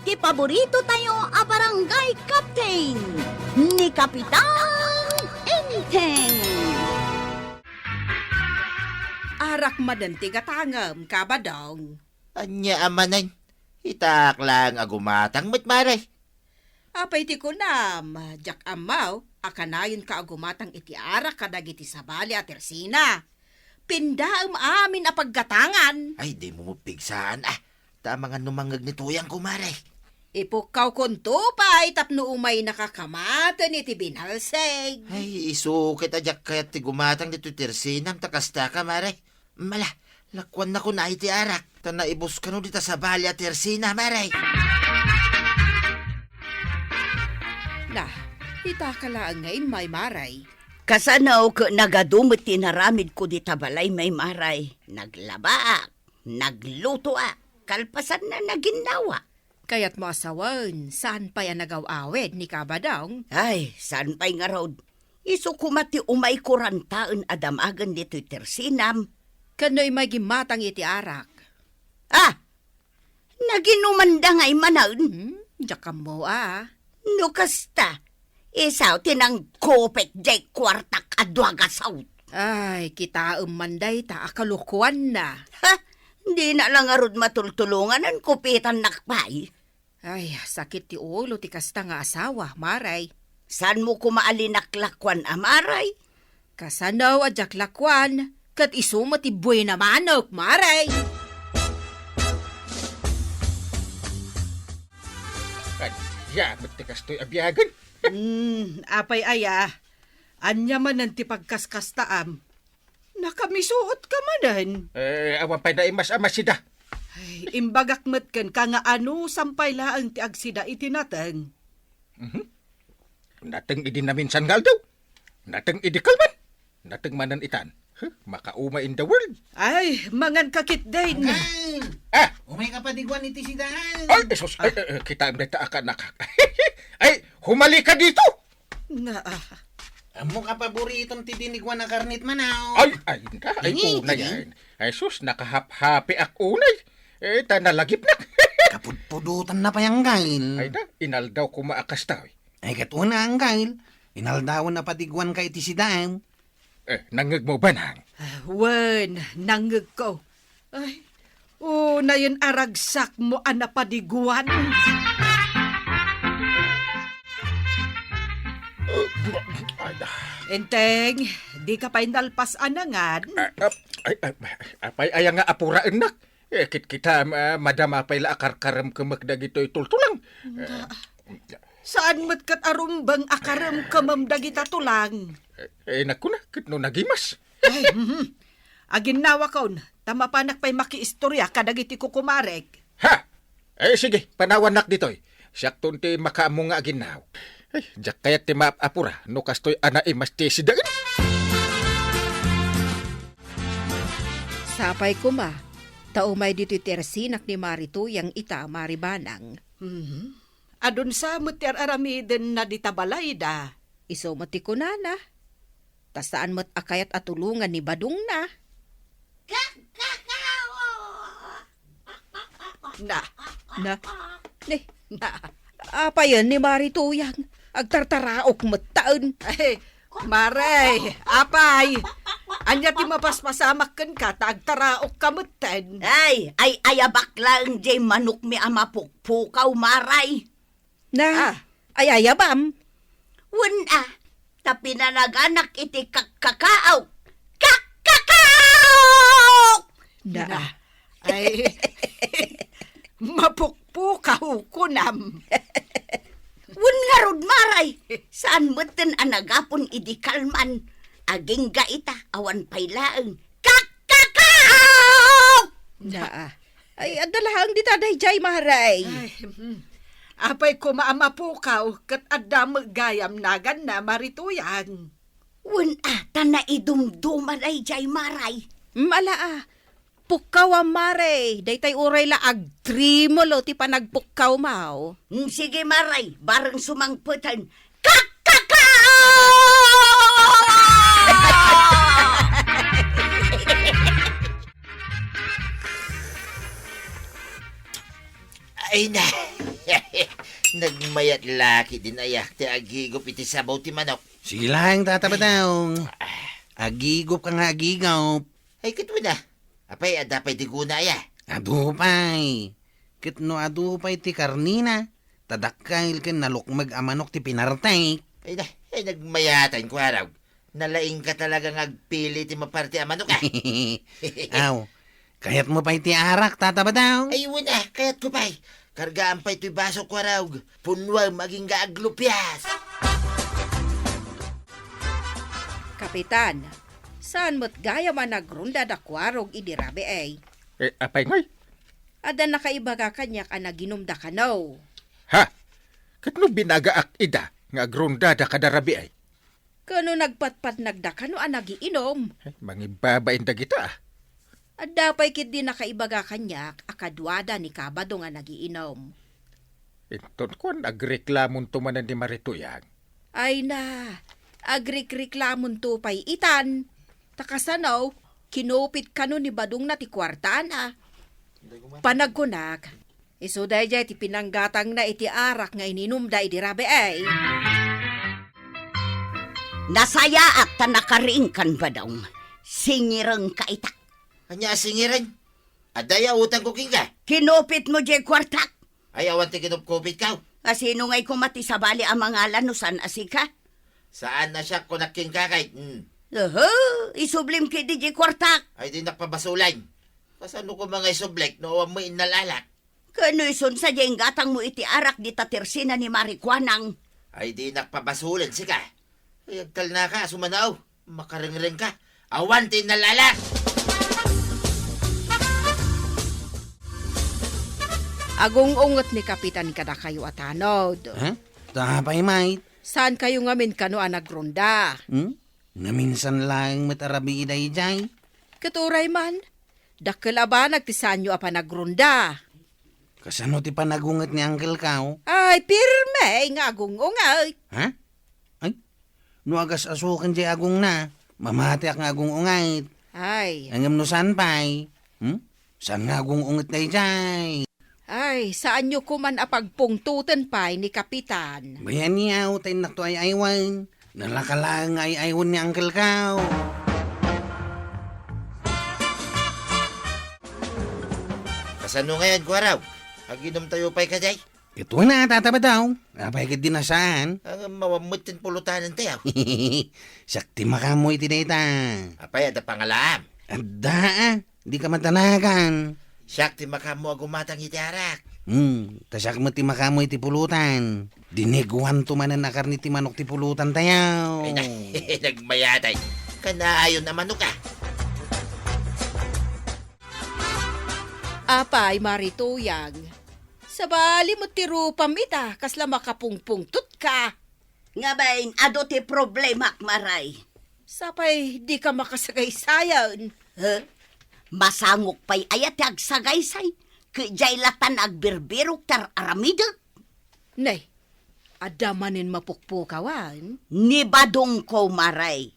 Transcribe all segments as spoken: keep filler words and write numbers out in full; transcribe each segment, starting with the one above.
ti paborito tayo a barangay captain, ni Kapitan Enteng. Arak manen ti gatangem, Kabadong. Ania a manen? Itak laeng a gumatang met, Mare. Apay ti kunam, diak ammo a kanayon ka a gumatang iti arak kadagiti sabali a tersina. Pindaem amin a paggatangan. Ay, dimo met pigsaan, a. Ta amangan no mangngeg ni Tuyang, Mare. Ipukkawkonto pay tapno umaynaka kamaten iti binalseg. Ay, isu ket a diak kayat ti gumatang ditoy tersinam ta kastaka, Mare. Mala, lakuannakon iti arak, ta naibus kano dita sabali a tersina, Mare. Na, itaka laeng nga immay, Mare. Kasano ket nagadu met ti inaramidko dita balay, Mare. Naglabaak, naglutoak, kalpasanna, naginnawa. Kayatmo a sawen, saan pay a nagaw-awid ni Kabadong? Ay, saan pay ngarud? Isu koma ti umayko rantaen a damagen ditoy tersinam. Ken no immay gimmatang iti arak? Ah! Naginumanda ngay manen? Hmm, diak ammo a. No kasta, isu ti nangkupit diay kuartak a dua gasut. Ay, kitaem man dayta a kalokuanna. Ha? Dina la ngarud matultulongan, kupitannak pay. Ay, sakit ti ulo ti kasta nga asawa, Mare. Saanmo koma a linaklakuan a, Mare? Kasano a diak lakuan, ket isu met ti buena manok, Mare. Ania met ti kastoy a biagen? Hmm, apay aya? Ania manen ti pagkaskastaam? Nakamisuot ka manen. Eh, awan pay naimas a masida. Ay, imbagak met kenka nga anusam pay laeng ti agsida iti nateng. Mhm. Nateng idi naminsan nga aldaw. Nateng idi kalman. Nateng manen itan. Huh, makauma in the world. Ay, mangan ka ketdin. Anggal! Ah! Umay ka padiguan iti sidaan. Ay, Jesus. Ay, eh, eh, kitaem dayta a kanak. Ay, humalika dito! Na, ah. Ammo ka paboritom ti diniguan a karne, manaw. Ay, ay, na, ay, Dini, unay, dini. Ay. Ay, sus, nakahaphapiak unay. Eh, ta nalagipnak. Kapudpudotanna pay, Anggal. Ay, na, inaldaw koma a kasta, oy. Ay, ket una, Anggal. Inaldawen a padiguan ka iti sidaan. Eh, nangngegmo, Banang? Ah, wen, nangngegko. Ay, unayen a ragsakmo a napadiguan. Ay, ah. Enteng, dika pay nalpas a nangan? Ah, ah, ay, ay, apay aya nga apuraennak? Eh, kitkita, ah, madama pay la a karkaremkemek dagitoy tultulang. Nga, eh, saan met ket a rumbeng a karemkemem dagita tulang? Eh, eh, nakuna, ket no nagimas. Ay, mhm. Aginnawakon, ta mapanak pay makiistoria kadagiti kukumarek. Ha! Eh, sige, panawannak ditoy. Siakton ti makaammo nga aginnaw. Ay, diak kayat ti maap-apura no kastoy a naimas ti sidaen. Sapay koma, ta umay ditoy ti ersinak ni Mari Tuyang ita, Mari Banang. Mhm. Adun sa met ti ar-aramidenna dita balayda. Isu met ti kunana. Ta saan met a kayat a tulongan ni badongna. Ka-, kakao! Na. Na. Ni. Na. Apayen ni Mari Tuyang? Agtartaraok metten. Ay, Mare, apay? Ania ti mapaspasamak kenka ta agtaraokka metten? Ay, ay-ayabak laeng diay manokmi a mapukpukaw, Mare. Na, ah, ay-ayabam? Wen a, ta pinanaganak iti kakkakaok. Kakkakaok! Na. Na. Ay, mapukpukaw, kunam. Wen ngarud, Mare, saan metten a nagapon idi kalman. Agingga ita, awan pay laeng. Kakkakaok! Na. Ay, adda laeng dita daydiay, Mare. Ay, hmm. Apay koma a mapukaw, ket adda met gayam naganna, Mari Tuyang. Wen a, ta naidumduma daydiay, Mare. Mm, ala a, pukkawam, Mare. Daytay uray la agtrimulo ti panagpukkawmaw. Mm, sige, Mare, bareng sumangpeten. Kakkakaok! Ay na. Nagmayat la ketdin aya ti agigup iti sabaw ti manok. Sige laeng, Tata Badong. Agigup ka nga agigup. Ay, ket wen a. Apay, adda pay ti guna aya? Adu pay. Ket no adu pay ti karnina, ta dakkel ken nalukmeg a manok ti pinartek. Ay na, ay, nagmayatan, Kuarog. Nalaingka talaga nga agpili ti maparte a manok, a. Aw, kayatmo pay ti arak, Tata Badong? Ay, wen a, kayatko pay. Kargaan pay toy baso, Kuarog. Punnuam, agingga aglupias. Kapitan, saan met gayam a nagrunda da Kuarog idi rabii? Eh, apay ngay? Adda nakaibaga kaniak a naginumda kano. Ha? Ket no binagaak ida nga agrundada kada rabii? Kano nagpatpatnagda kano a nagiinom? Eh, mangibabain dagita, a. Adda pay ketdi nakaibaga kaniak a kaduada ni Kabadong a nagiinom. Inton kuan, agreklamonto manen ni Marituyang. Ay na, agrikreklamonto pay itan. Ta kasano, kinupit kano ni Badongna ti kuartana. Panagkunak, isu daydiay ti pinanggatangna iti arak nga ininumda idi rabii. Nasayaat ta nakariingkan, Badong. Singirengka ita. Ania a singireng? Adda aya utangko kenka? Kinupitmo diay kuartak. Ay, awan ti kinupkupitko. A, sino ngay koma ti sabali a mangalan no saan a sika? Saan a siak, kunak kenka, kay, hmm. Aha, isublim ketdi diay kuartak. Ay, dinak pabasulen. Kasano koma nga isublik no awan met innal-alak? Kano isun sadiay inggatangmo iti arak dita tersina ni Mari Kuanang? Ay, dinak pabasulen, sika. Ay, agtalnaka, a sumanaw. Makarengrengka. Awan ti innal-alak! Agung-unget ni Kapitan kadakayo a tanod. Ha? Ta apay met? Saankayo ngamin kano a nagrunda? Hmm? Naminsan laeng met a rabii daydiay. Ket uray man, dakkel a banag ti saanyo a panagrunda. Kasano ti panagunget ni Uncle Kao? Ay, pirme nga agung-unget. Ha? Ay, no agas-asuken diay agungna, mamatiak nga agung-unget. Ay. Ngem no saan pay? Hmm? Saan nga agung-unget daydiay? Ay, saanyo koman a pagpungtoten pay ni Kapitan. Bay-anak, ta innakto ay-aywen. Nalaka laeng nga ay-aywen ni Uncle Kao. Kasano ngayen, Kuarog? Aginomtayo pay kadi? Ket wen a, Tata Badong. Apay ketdi a saan? Ngem awan met ti pulutanentayo. Siak ti makaammo iti dayta. Apay, adda pangalaam? Adda, a. Dika madanagan. Siak ti makaammo a gumatang iti arak. Hmm, ta siak met ti makaammo iti pulutan. Diniguanto manen a karne ti manok ti pulutantayo. Ay, na-, nagmayatay. Kanaayon a manok, a. Apay, Marituyang. Sabali met ti rupam ita, kasla makapungpungtotka. Ngamin, adu ti problemak, Maray. Sapay dika makasagaysayan. He? Masangok pay aya ti agsagaysay? Ket diay latan agbirbirok ti ar-aramidek. Nay, adda manen mapukpukawan? Ni badongko, Maray.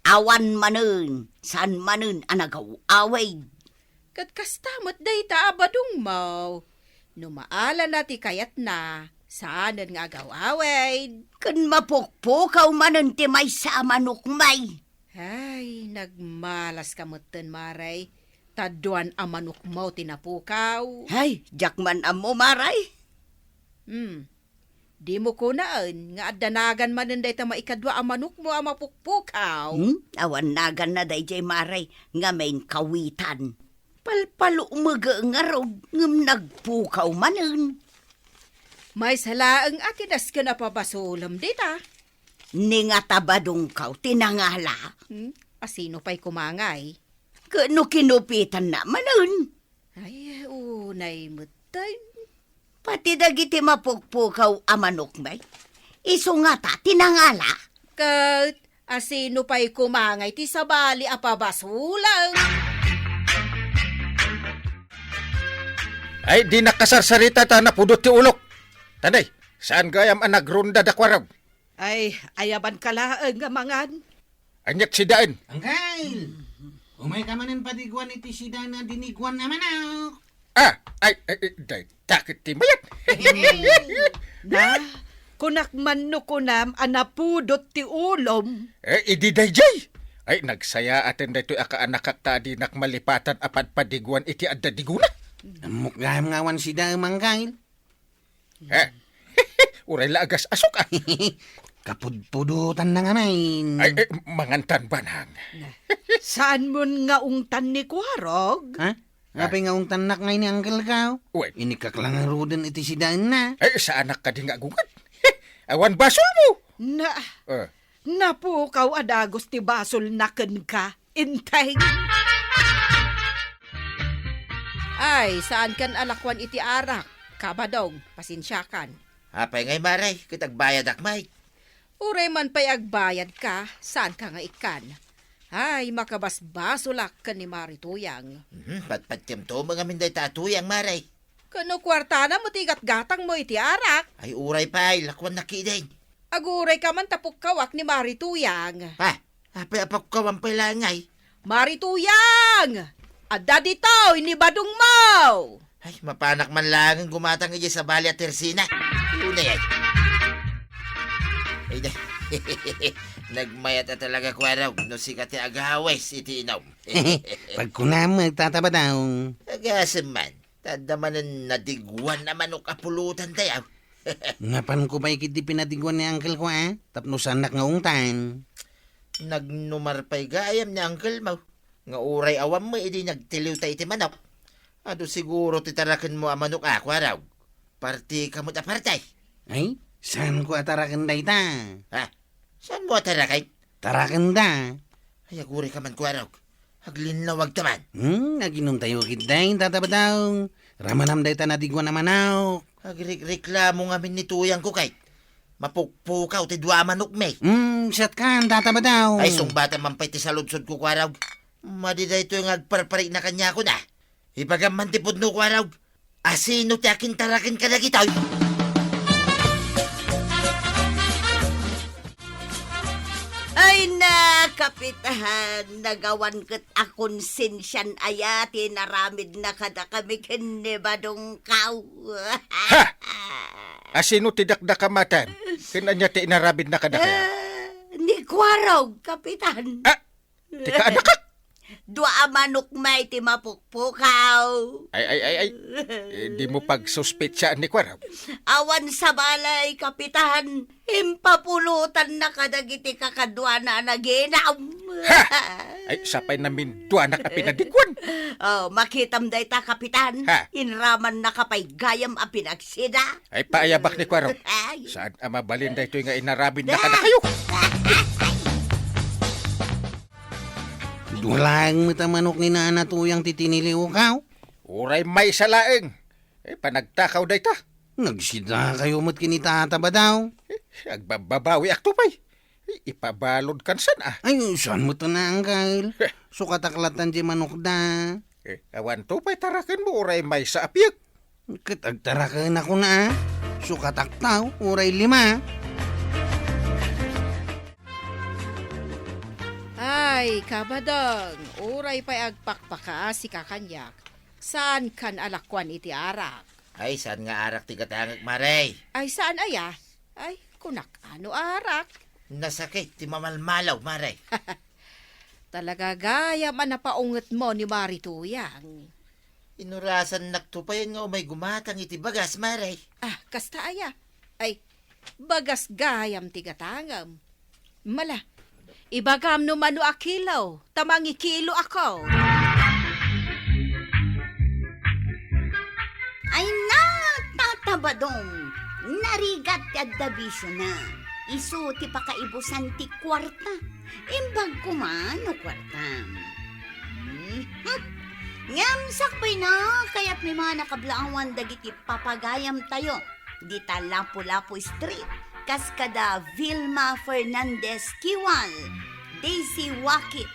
Awan manen, saan manen a nagaw-awid. Ket kasta met dayta a badongmo. No maalana ti kayatna, saanen nga agaw-awid. Ken mapukpukaw manen ti maysa a manokmi. Ay, nagmalaska metten, Maray. Ta dua a manokmo ti napukaw. Ay, diak man ammo, Maray. Hmm. Dimo kunaen nga adda nagan manen dayta maikadua a manokmo a mapukpukaw? Hmm? Awan naganna daydiay, Maray, ngamin kawitan. Palpalukmege ngarud ngem nagpukaw manen. Maysa laeng a ti nasken a pabasolem dita. Ni ngata badongkaw ti nangala. Hmm? A sino pay koma ngay? Ket no kinupitanna manen? Ay, unay metten. Pati dagiti mapukpukaw a manokmi, isu ngata ti nangala. Ket a sino pay koma ngay ti sabali a pabasolem? Ay, dinak kasarsarita ta napudot ti ulok. Tanay, saan gayam a nagrunda da Kuarog? Ay, ayabanka laeng nga mangan. Aniak sidaen? Angkel! Umayka manen padiguan iti sidana diniguan a manok. Ah, ay, ay, ay, dayta ket ti mayat. Na, kunak man no kunam a napudot ti ulom. Eh, idi dayjay. Ay, nagsayaaten daytoy a kaanakak ta adinak malipatan a padpadiguan iti adda diguna. Ammok gayam nga awan sida, Mangkal. Eh, uray la agas-asok, ah. Kapudpudotan na ngamin. Ay, eh, mangantan, Banang. Na, saan mon nga ungtan ni Kuarog? Ha? Apay nga ungtannak ngay ni Uncle Kao? Wen. Inikaklangaruden iti sidaenna. Ay, saanak kadi nga agungad? Awan basolmo. Na, Eh. napukaw a dagus ti basolna kenka, Enteng. Ay, saan kan alakuan iti arak, Kabadong, pasensiakan. Apay ngay, Mare, ket agbayadak met. Uray man pay agbayadka, saanka nga ikkan. Ay, makabasbasolak ken ni Mari Tuyang. Mhm, patpatkemto met ngamin dayta a Tuyang, Mare. Ken no kuartana met ti gatgatangmo iti arak. Ay, uray pay, lakuannak ketdin. Agurayka man ta pukkawak ni Mari Tuyang. Ha? Apay a pukkawan pay laeng ngay? Mari Tuyang! Adda ditoy ni badongmo! Ay, mapanak man laengen gumatang idiay sabali a tersina. Unay ay. Ay, da-, nagmayat a talaga, Kuarog, no sika ti agawis iti inom. Pagkunam, Tata Badong. Agasem man, ta adda manen nadiguan a manok a pulutantayo. Napanko pay ketdi pinadiguan ni Uncle ko, a, tapno saannak nga ungtan. Nagnumar pay gayam ni Uncle mo, nga uray awan mo idi nagtiliwta iti manok. Adu siguro ti tarakenmo a manok a, Kuarog. Partika met a parte. Ay, saanko a taraken dayta? Ha? Saanmo a taraken? Tarakenda. Ay, agurayka man, Kuarog. Aglinnawagta man. Hmm, aginomtayo ketdin, Tata Badong. Ramanam dayta nadiguan a manok. Agrikreklamo ngamin ni Tuyangko ket mapukpukaw ti dua a manokmi. Hmm, siatkan, Tata Badong. Ay, sungbatam man pay ti saludsodko, Kuarog. Madi daytoy nga agparparikna kaniakon, a. Ibagam man ti pudno, Kuarog. Asino ti akintaraken kadagitoy? Ay na, Kapitan, nagawan ket a konsensian aya ti naramidna kadakami ken ni Badongkaw. Ha! Asino ti dakdakamaten? Ken ania ti inaramidna kadakayo? Ah, ni Kuarog, Kapitan. Ah, Ti kaanakak! Dua a manok met ti mapukpukaw. Ay, ay, ay, ay. Eh, dimo pagsuspetsaan ni Kuarog. Awan sabali, Kapitan. Impapulutanna kadagiti kakaduana a naginam. Ha! Ay, sapay naminduanak a pinadiguan. Oh, makitam dayta, Kapitan. Ha? Inramannaka pay gayam a pinagsida. Ay, paayabak ni Kuarog. Ay. Saan a mabalin daytoy nga inaramidna kadakayo? Dua laeng met a manok ni Nana Tuyang ti tiniliwkaw. Uray maysa laeng. Eh, panagtakaw dayta. Nagsidakayo met ken ni Tata Badong. Eh, agbabbabawiakto pay. Eh, ipabalodkan san, a. Ay, saan met a naanggal? Heh. Sukatak latta diay manokda. Eh, awanto pay tarakenmo uray maysa a piek. Ket agtarakenakon a. Sukatakto uray lima. Ay, Kabadong, uray pay agpakpakaasika kaniak. Saankan a lakuan iti arak? Ay, saan nga arak ti gatangek, Mare? Ay, saan aya? Ay, kunak, ano arak? Nasakit ti mamalmalaw, Mare. Talaga gayam a napaungetmo ni Mari Tuyang. Inurasannakto pay nga umay gumatang iti bagas, Mare. Ah, kasta aya? Ay, bagas gayam ti gatangem. Mala, ibagam no mano a kilo, ta mangikiloak. Ay na, Tata Badong, narigat ti adda bisiona. Isu ti pakaibusan ti kuarta. Imbag koma no kuartam. Mhm. Ngem sakbayna, kayatmi man a kablaawan dagiti papagayamtayo dita Lapu-Lapu Street, kas kada Vilma Fernandez Kiwal, Daisy Wakit,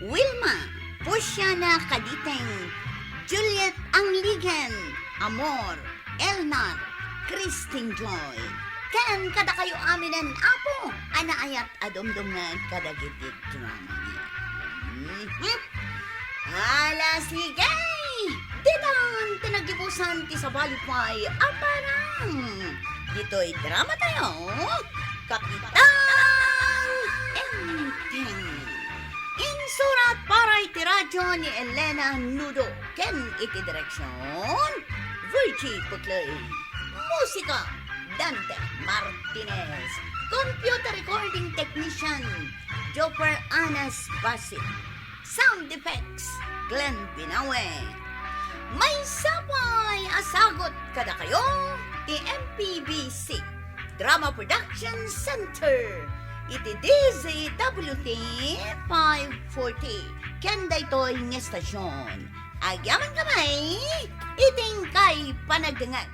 Wilma, Pusiana Kaditeng, Juliet Angligen, Amor, Elnar, Christine Joy, ken kadakayo aminen, Apo, a naayat a dumdumngeg kadagiti drama-mi. Mhm. Ala, sige! Ditoy Tan ti nagibusan ti sabali pay a parang ditoy dramatayo, Kapitan Enteng. Insurat para iti radyo ni Elena Nudo ken iti direksion, Virgie Puclay. Musika, Dante Martinez. Computer recording technician, Joper Anas Basit. Sound effects, Glenn Binawe. Maysa pay a sagut kadakayo ti M P B C Drama Production Center iti D Z W T five forty ken daytoy nga estasion. Agyamankami iti inkay panagdengngeg.